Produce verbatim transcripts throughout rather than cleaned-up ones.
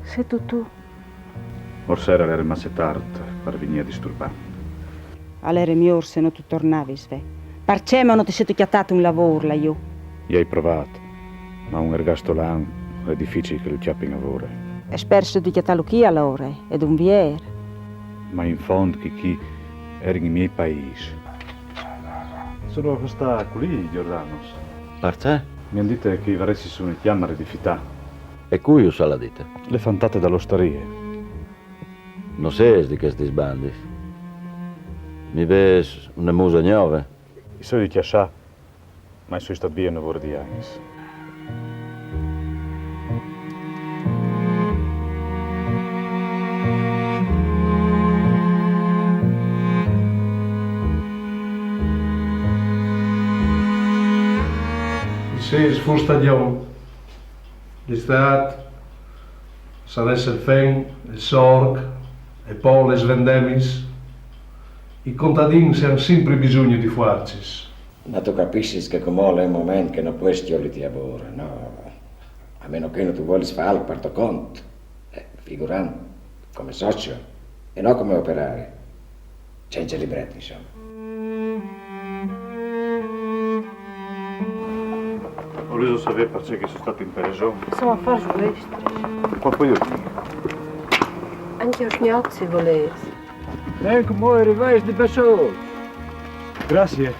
Sêstu tu? Orsera al jere masse tart par vignî a disturbâ. Al jere miôr se no tu tornavis, ve. Parcè mo no ti sêstu cjatât un lavôr là jù? I ai provât, ma un ergastolan al è dificil che lu cjapin a vore. E speri se di cjatâlu chi alore, e dun vier. Ma in font chi chi a jerin i miei paîs. Sono a stâ culì, Giordanos. Parcè? Mi àn dite che i varessis une cjamare di fitâ. E cui us al à dite? Le fantate da l'ostarie. No sês di chestis bandis? Mi vês une muse gnove? I soi di Cjassà, ma i soi stât vie une vore di agns. I sês fûr stagjon. L'Istât, sarès il fen, il sorc, e po lis vendemis, i contadins a àn simpri bisugne di fuarcis. Ma tu capissis che cumò al è un moment che no pues cjoliti a vore, no? A meno che no tu volis fâ alc par to cont. Eh, figurant, come socio, e no come operari. Cence libret, insome. Volêso savê parcè che i soi stât in preson? A son afârs vuestris. Cuant podês vignî? Ancje usgnot, se volês. Ecco, mo rivais di bessôl. Graciis.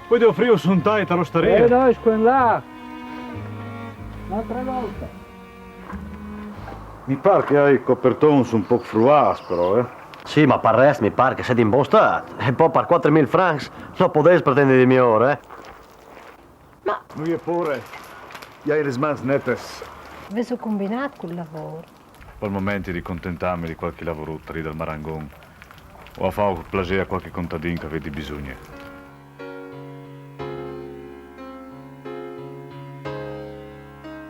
Podês ofrîus un tai ta l'ostarie? Eh, no, scuenlâ. Une altre volte. Mi pâr che i ai i copertons un pôc fruâts, però, eh. Sì, ma par rest mi pâr che sedin in bon stât. E po par cuatri mil francs no podês pretindi di miôr, eh. Ma no vê pôre, i ai lis mans netis. Vêso cumbinât cul lavôr? Pal moment i ai di contentâmi di cualchi lavorut li dal marangon, o a fâ plasê a cualchi contadin che al vedi bisugne.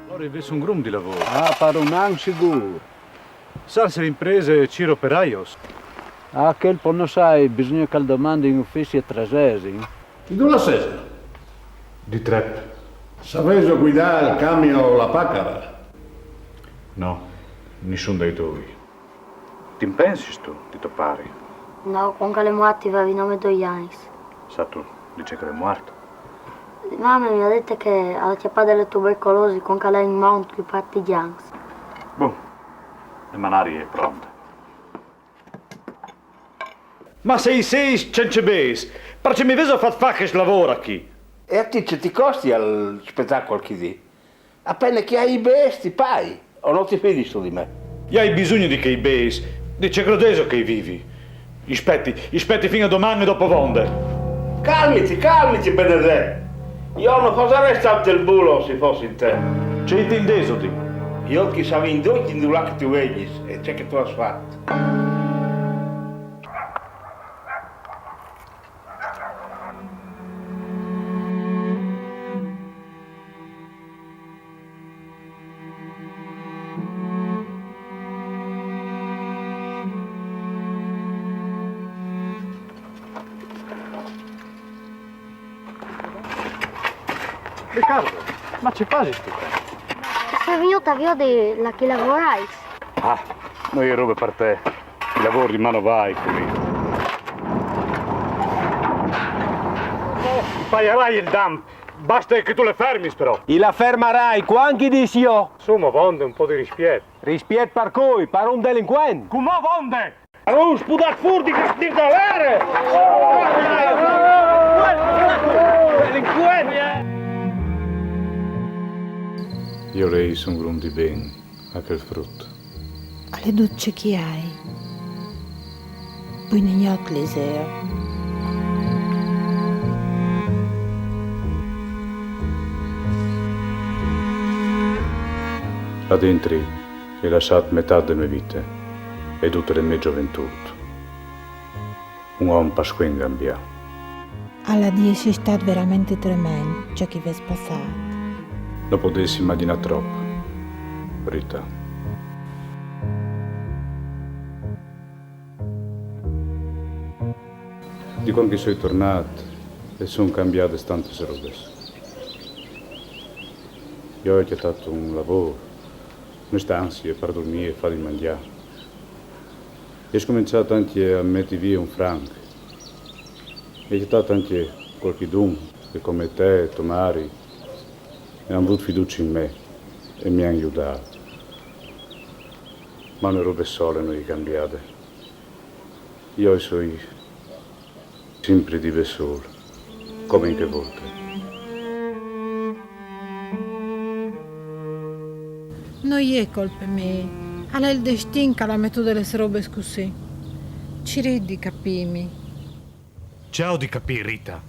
Alore i vês un grum di lavôr. Ah, par un an sigûr. Sarse l'imprese cîr operaios? Ah, chel po no sai, bisugne che al domandi un ufizi a Tresesin. Di dulà sêso? Di Trep. Savêso guidâ il camion o la pacara? No, nissun dai doi. Ti impensistu di to pari? No, cuant che al è muart i vevi nome doi agns. Sâstu di ce che al è muart? Mame mi à dite che al à cjapât de tubercolosi cuant che al è in mont cui partigjans. Bon, e magari e je pronte. Ma se i sês cence bêçs, parcè mi vêso fat fâ chest lavôr achì? E a ti ce ti costial spetâ cualchi dì? A pene che i ai i bêçs ti pai, o no ti fidistu di me? I ai bisugne di chei bêçs, di ce crodêso che i vivi? I speti, i speti fin a doman e dopo vonde. Calmiti, calmiti, Benedet. Jo no fasarès tant il bulo se i fos in te. Ce intindêso dî? Jo ti savìn ducj indulà che tu vegjis e ce che tu âs fat. Riccardo, ma ce fasistu ca? O soi vignût a viodi là che i lavorais. Ah, no je robe par te. I lavôrs di manovâi, culì. Eh, i paiarai il dam. Baste che tu le fermis, però. I la fermarai cuant che i dîs jo. Su, mo vonde, un pôc di rispiet. Rispiet par cui? Par un delincuent? Cumò vonde! Alora us pudês fûr di, di galere! Delincuent! Jo o lei un grum di ben a chel frut. Al è dut ce che i ai. Buine gnot, Liseo. Là dentri i ai lassât metât de mê vite e dute la mê zoventût. Un om pascuen gambiâ. Al à di jessi stât verementri tremend ce che i vês passât. No podês imagjinâ trop, Rita. Di cuant che i soi tornât, a son cambiadis tantis robis. Jo o ai cjatât un lavôr, une stanzie par durmî e fâ di mangjâ. E o ai scomençât ancje a meti vie un franc. O ai cjatât ancje cualchidun che come te e tô mari a àn vût fiducie in me e mi àn judât. Ma une robe sole no je cambiade. Jo o soi simpri di bessôl, come in chê volte. No je colpe mê, al è il destin che al à metude lis robis cussì. Cirît di capîmi. Ce ai di capî, Rita?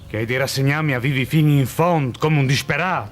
Che o ai di rassegnâmi a vivi fin in font come un disperât?